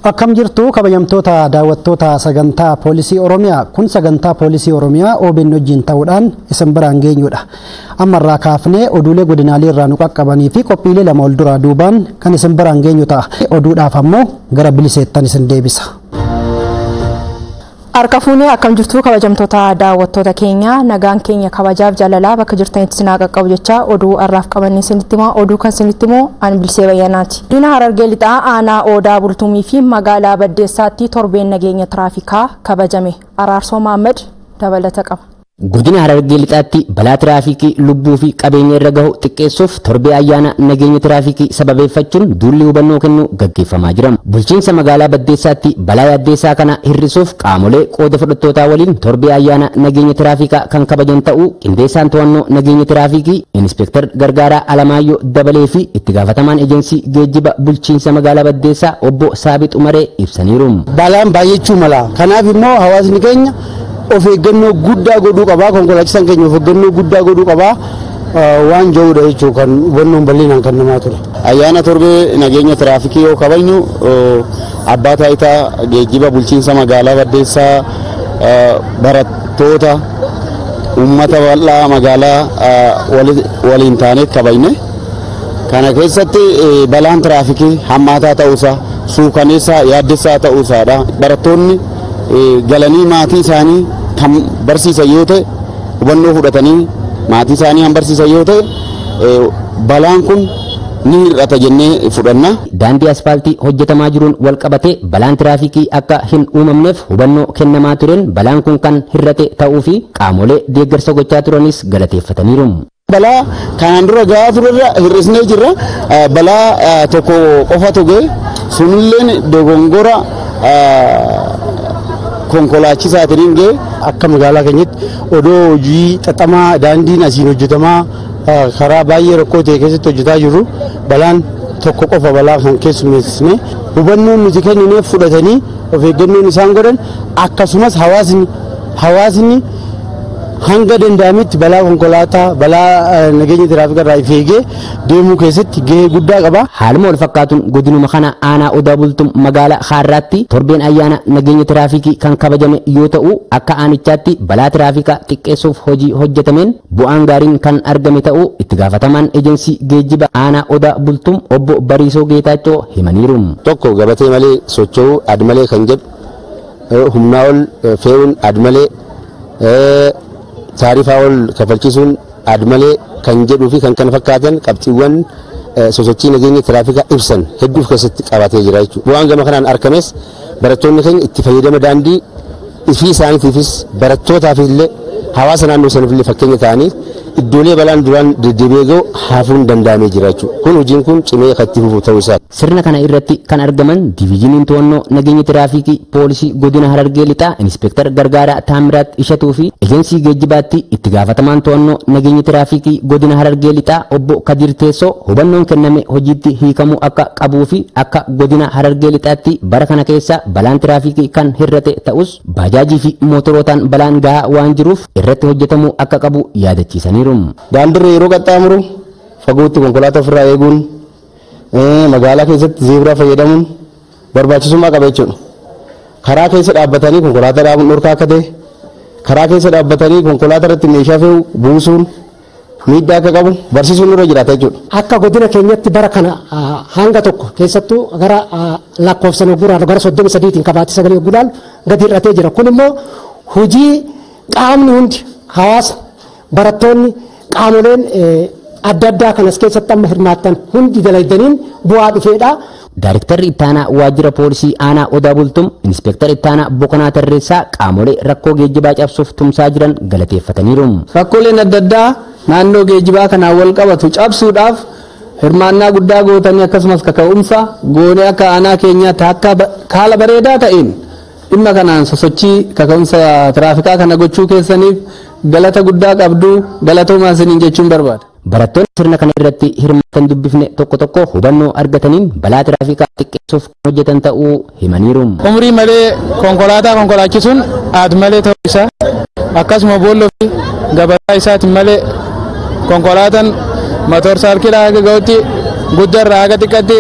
Akkam jirtu kabajamtoota daawwattoota sagantaa poolisii Oromiyaa. Kun sagantaa poolisii Oromiyaa OBN wajjin ta'uudhaan isin biraan geenyudha. Ammarraa kaafnee oduulee godinaalee irraa nu qaqqabanii fi qophiilee lama ol duraa duubaan kan isin biraan geenyu ta'a. Oduudhaaf ammoo gara biliseettan isin deebisa. Harka fuunee akkam jirtu kabajamtoota daawwattoota keenya, nagaan keenya kabajaaf jaalalaa bakka jirtanitti isin haa qaqqabu jecha oduu har'aaf qabannee isinitti himaa. Oduu kan isinitti himu ani Bilisee Bayyanaati. Godina Harargee Lixaa aanaa Odaa Bultumii fi magaalaa Baddeessaatti torbeen nageenya tiraafikaa kabajame. Araarsoo Mahammad dabalata qaba. Godina Harargee Lixaatti balaa tiraafikii lubbuu fi qabeenya irra gahu xiqqeessuuf torbee ayyaana nageenya tiraafikii sababeeffachuun duulli hubannoo kennu gaggeeffamaa jira. Bulchiinsa magaalaa Baddeessaatti balaa yaaddeessaa kana hir'isuuf qaamolee qooda fudhattootaa waliin torbee ayyaana nageenya tiraafikaa kan kabajan ta'uu qindeessaan to'annoo nageenya tiraafikii Inspektar Gargaaraa Alamaayyoo Dabalee fi itti gaafatamaan ejensii geejjiba bulchiinsa magaalaa Baddeessaa obbo Saabit Umaree ibsaniiru. Balaan baay'achuu mala. Kanaaf immoo hawaasni keenya of eeggannoo guddaa godhuu qabaa, konkolaachisaan keenya of eeggannoo guddaa godhuu qabaa waan jiruudha jechuun kan hubannoon bal'inaan kan namaa ture. Ayyaana torbee nageenya tiraafikii yoo kabajnu abbaa taayitaa geejjiba bulchiinsa magaalaa Baddeessaa barattoota uummata bal'aa magaalaa waliin taanee kabajne. Kana keessatti balaan tiraafikii hammaataa ta'uusaa, suukaneessaa, yaaddessaa ta'uusaadha. Barattoonni galanii maatii isaanii kan barsiisan yoo ta'e, hubannoo fudhatanii maatii isaanii kan barsiisan yoo ta'e, balaan kun ni hir'ata jennee fudhanna. Daandii asfaaltii hojjetamaa jiruun wal qabatee balaan tiraafikii akka hin uumamneef hubannoo kennamaa tureen balaan kun kan hir'ate ta'uu fi qaamolee deeggarsa gochaa turanis galateeffataniiru. Balaa kanaan dura gahaa turerra hir'isnee jirra. Balaa tokko qofatu ga'e, sunilleen dogongora konkolaachisaatiin ga'e. Akka magaalaa keenyatti odoo hojii xaxamaa daandiin asiin hojjetamaa karaa baay'ee rakkoo ta'e keessatti hojjetaa jirru balaan tokko qofa balaa kan keessummeessine hubannoon nuti kennineef fudhatanii of eeggannoon isaan godhan, akkasumas hawaasni hanga danda'ametti balaa konkolaataa balaa nageenya tiraafika irraa of eegee deemuu keessatti gahee guddaa qaba. Haaluma wal fakkaatuun godinuma kana aanaa Odaa Bultum magaalaa Haarraatti torbeen ayyaana nageenya tiraafikii kan kabajame yoo ta'u, akka aanichaatti balaa tiraafikaa xiqqeessuuf hojii hojjetameen bu'aan gaariin kan argame ta'uu itti gaafatamaan ejensii geejjiba aanaa Odaa Bultum obbo Bariisoo Geetaachoo himaniiru. Tokko gabatee malee socho'uu admalee kan jedhu, humnaa ol fe'uun admalee, taarifaa ol kafalchisuun admalee kan jedhuu fi kan kana fakkaatan qabxiiwwan sosochii nageenya tiraafikaa ibsan hedduu of keessatti qabatee jira jechuudha. Bu'aan gama kanaan argames barattoonni keenya itti fayyadama daandii ifii isaaniitiifis barattootaafis illee hawaasa naannoo saniif illee fakkeenya ta'anii iddoolee balaan duraan deddeebi'ee ga'u hafuun danda'amee jira jechuudha. Kun hojiin kun cimee kan itti fufu ta'uu isaati. Sirna kana irratti kan argaman diviizhiniin to'annoo nageenya tiraafikii poolisii godina Harargee Lixaa Inspektar Gargaaraa Taamiraat Ishatuu fi ejensii geejjibaatti itti gaafatamaan to'annoo nageenya tiraafikii godina Harargee Lixaa obbo Kadir Teessoo hubannoon kenname hojiitti hiikamuu akka qabuu fi akka godina Harargee Lixaatti bara kana keessa balaan tiraafikii kan hir'ate ta'us baajaajii fi mootorootaan balaan gahaa waan jiruuf irratti hojjetamuu akka qabu yaadachiisaniiru. Daandiirra yeroo qaxxaamuru fagootti konkolaataa ofirraa eeguun, magaalaa keessatti zeebraa fayyadamuun barbaachisummaa qaba jechuudha. Karaa keessa dhaabbatanii konkolaataa dhaabuun dhorkaa akka ta'e, karaa keessa dhaabbatanii konkolaataa irratti meeshaa fe'uu buusuun miidhaa akka qabu barsiisuun nurra jiraata jechuudha. Akka godina keenyatti bara kana hanga tokko keessattuu gara lakkoofsa ogguraa gara 33 qabaatee sagalee ogguudhaan gadi hir'atee jira. Kun immoo hojii qaamni hundi hawaasa, barattoonni, qaamoleen adda addaa kanas keessatti amma hirmaattan hundi dalaydaniin bu'aa dhufeedha. Daarektarri ittaanaa waajjira poolisii aanaa Odaa Bultum Inspektar ittaanaa Boqonaa Tarreessaa qaamolee rakkoo geejjibaa cabsuuf tumsaa jiran galateeffataniiru. Rakkooleen adda addaa naannoo geejjibaa kanaan wal qabatu cabsuudhaaf hirmaannaa guddaa gootanii akkasumas kaka'umsa goonee akka aanaa keenyaatti akka haala bareedaa ta'een dhimma kanaan sosochii kaka'umsa tiraafikaa kana gochuu keessaniif galata guddaa qabdu, galatoomaa isiniin jechuun barbaada. Barattoonni sirna kana irratti hirmaatan dubbifne tokko tokko hubannoo argataniin balaa tiraafikaa xiqqeessuuf kan hojjetan ta'uu himaniiru. Umrii malee konkolaataa konkolaachisuun aad malee ta'uu isaa, akkasuma boolloo fi gabataa isaatiin malee konkolaataan motorsaayikilaa haga ga'utti guddarraa haga xiqqaatti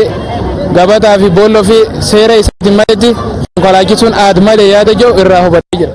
Gabataa fi boolloo fi seera isaatiin maletti konkolaachisuun aad malee yaada jiru irraa hubatee jira.